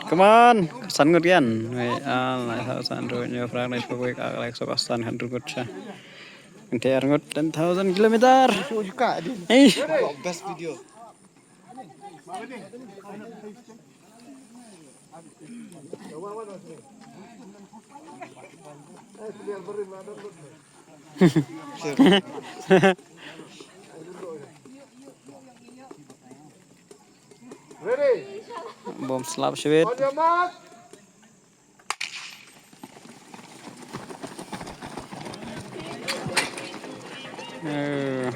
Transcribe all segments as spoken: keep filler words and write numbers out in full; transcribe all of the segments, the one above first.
Come on, san ngut yan. Wei, ah, lai sa san ru nyo frak lai sa wei ka lai sa san kan ru ngut sa. Ente ar ngut ten thousand kilometer. Uju ka din. Eh. Best video. Bom slap shibit. Eh.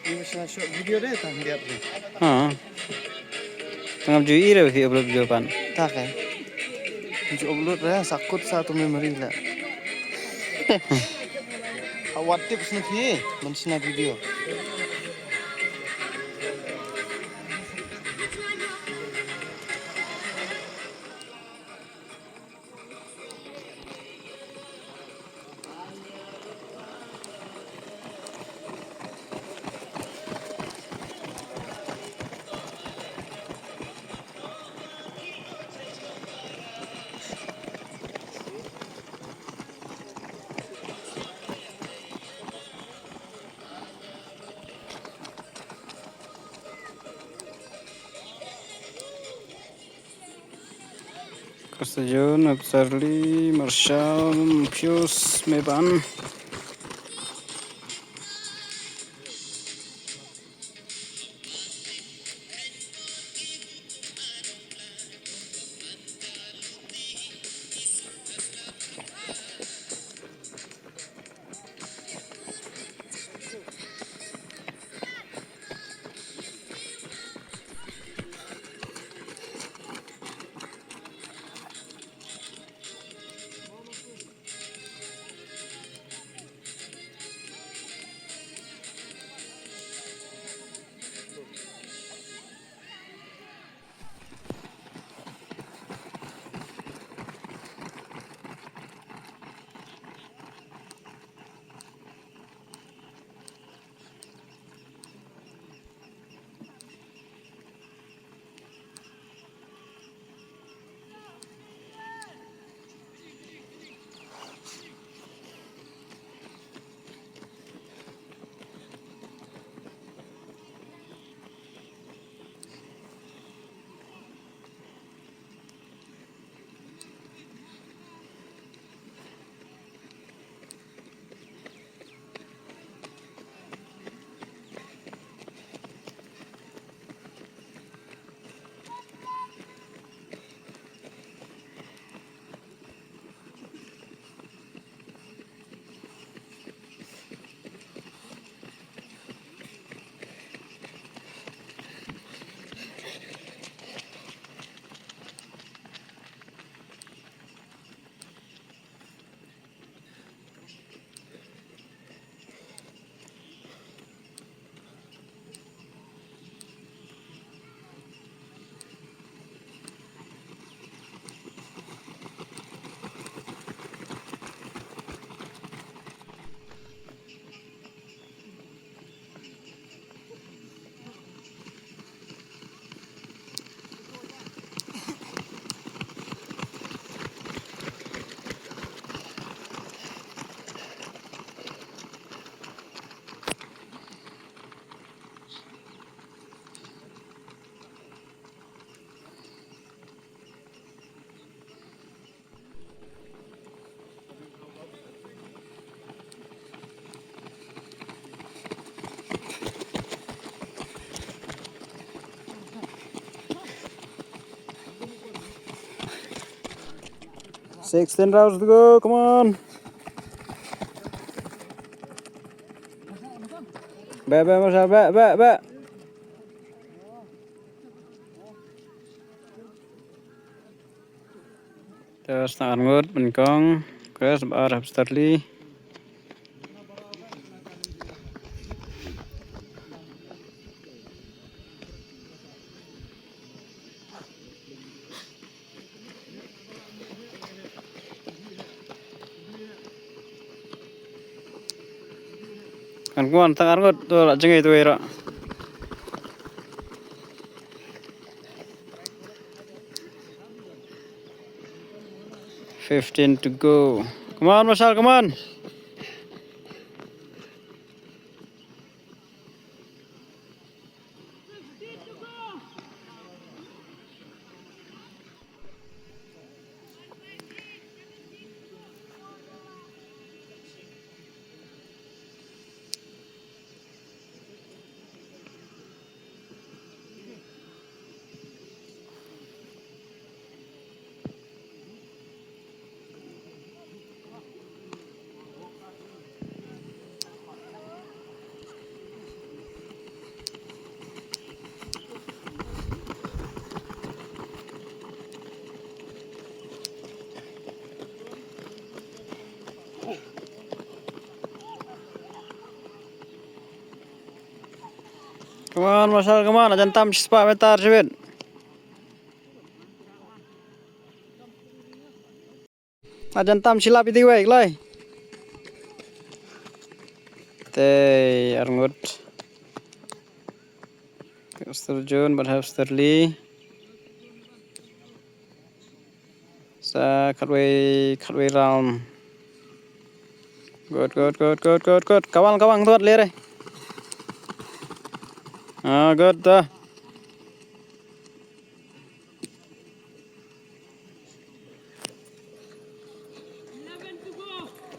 Ni masih shoot video deh, tang lihat deh. Ha. Tang ju ire fi upload video pan. Tak eh. Ju upload deh, sakut satu memory lah. Awat tips ni fi, mansina video. Kasta Jun, Absarli, Marshall, Pius, Meban. Sixteen rounds to go, come on. Back, back, Marshall, back, back, back. Te sna arngut, Bengkong, Chris, Bar, Hapsterly. Kan kuan tang arngut tu la jengei tu ira. Fifteen to go. Come on, Marshall, come on. Come on, Marshall, come on. Ajan tam shispah meter shibit. Ajan tam shilap iti wei, kloi. Te arngut. Sterjun, bad hap sterli. Sa khatwei, khatwei round. Good, good, good, good, good, good. Kawang, kawang, tuat, lere. Ah, good, ta.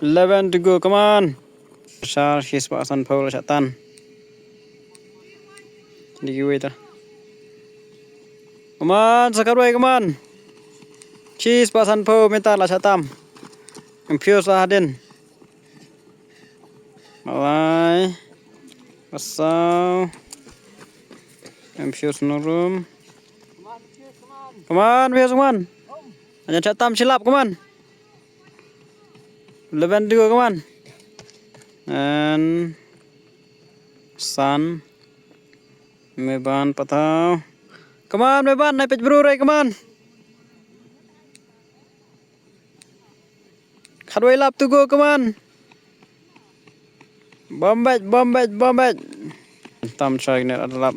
Eleven to go, come on. Sa shispah sanphew la shah tan. Di kiwei ta. Come on, sa khatwei, come on. Shispah sanphew meter la shah tam. Em phew sa hadien. Malai. Pasau. Em phew snurrum. Come on, phew, come on. Ajan shah tam shilap, come on. Eleven to go, come on. And San. Meban patau. Come on, Meban, nai peit bru rei, come on. Khatwei lap to go, come on. Bom beit, bom beit, bom beit. Tam shai ne lap.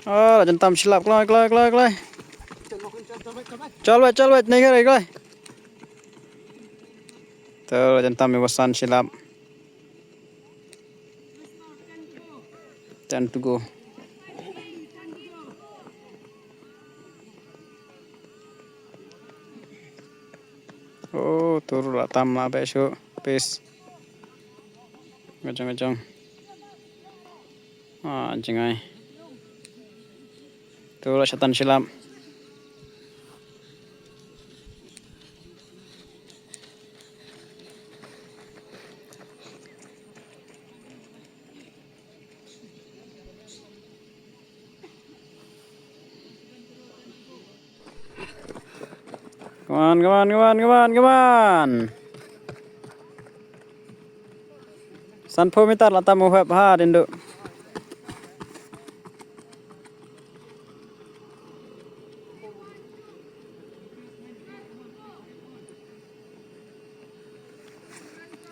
Oh, la jan tam shilap, kloi, kloi, kloi, kloi. Chal wei, chal wei, nei kare, kloi. To, la jan tam i wasan shilap. Ten to go. Oh, tur la tam la be shu. Pis. Ngajong, ngajong. Ah, jingai. Tur la shatan shilap. Come on, come on, come on, come on, come on. Sanphew meter la tam u hep ha dien du.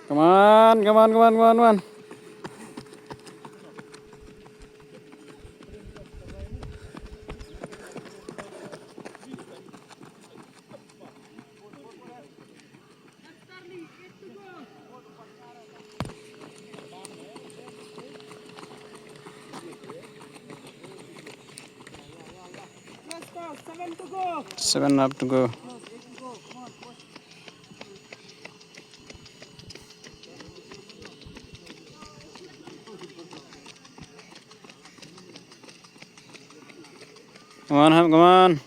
Come on, come on, come on, come on, come on. Seven up to go. Come on, Ham, come on.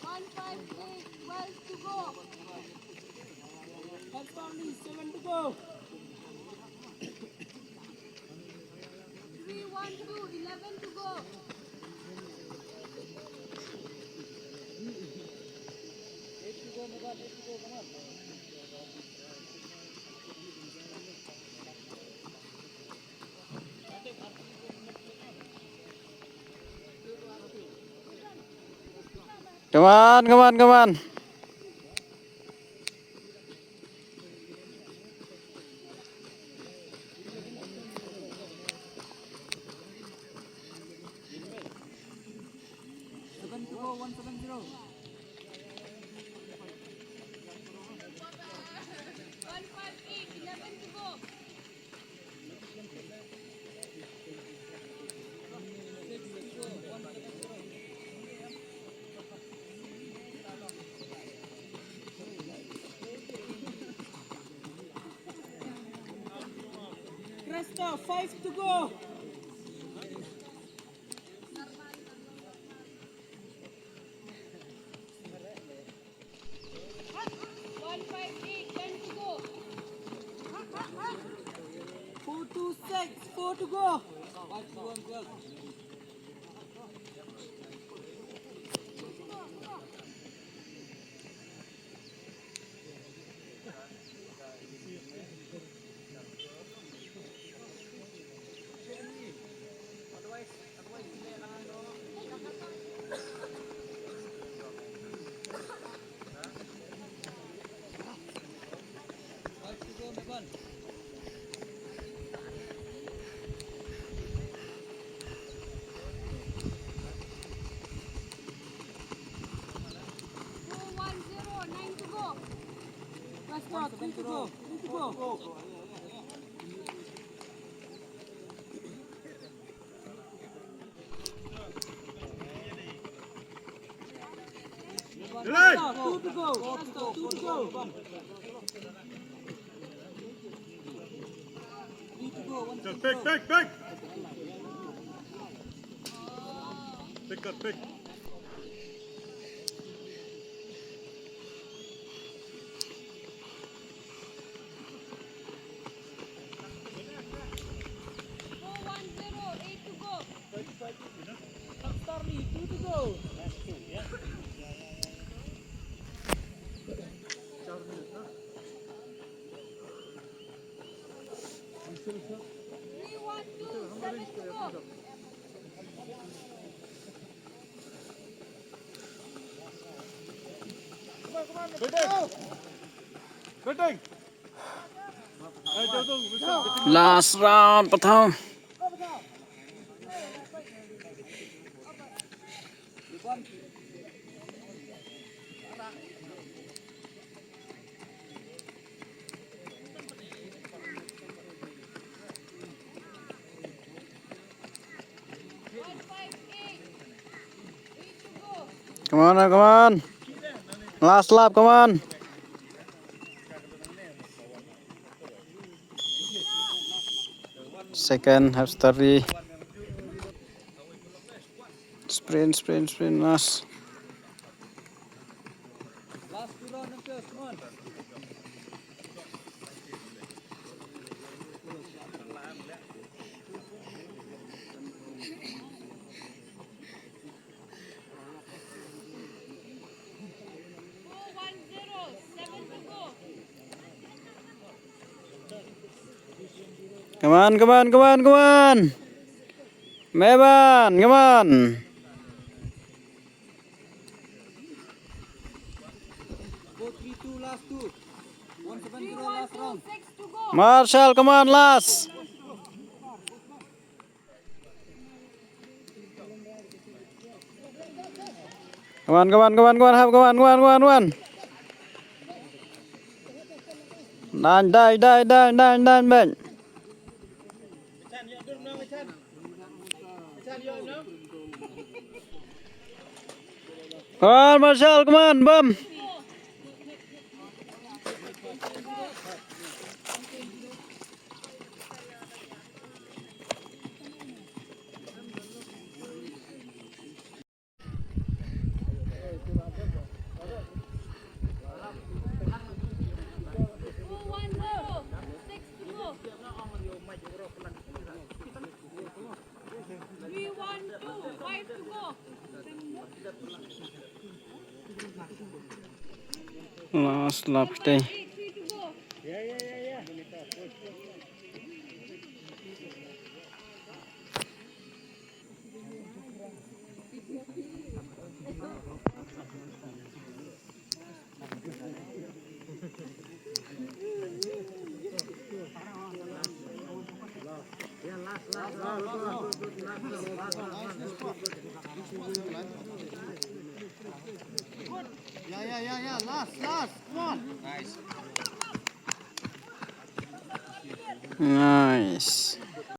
Three, one, two, eleven to go. Come on, come on, come on. Rest of five to go. One five eight, ten to go. Four to six, four to go. Five to one, twelve. Four one zero, nine to go. Last one, three to go, three to go. Last one, two to go, last one, two to go. Three to go, one, two to go. Pick, pick, pick. Pick up, pick. Four one zero, eight to go. Starly, two to go. Three one two, seven to go. Batting. Batting. Last round, Pathaw. Come on, come on. Last lap, come on. Second, half story. Sprint, sprint, sprint, last. Last two round, come on. Come on, come on, come on, come on. Meban, come on. Four three two, last two. One seven zero, last round. Marshall, come on, last. Come on, come on, come on, come on, hap, come on, come on, come on, come on. Dai, dai, dai, dai, dai, dai, dai. Come on, Marshall, come on, bam. Three one two, five to go. Last lap kita. Yeah, yeah, yeah, yeah. Last, last. Come on. Nice. Nice.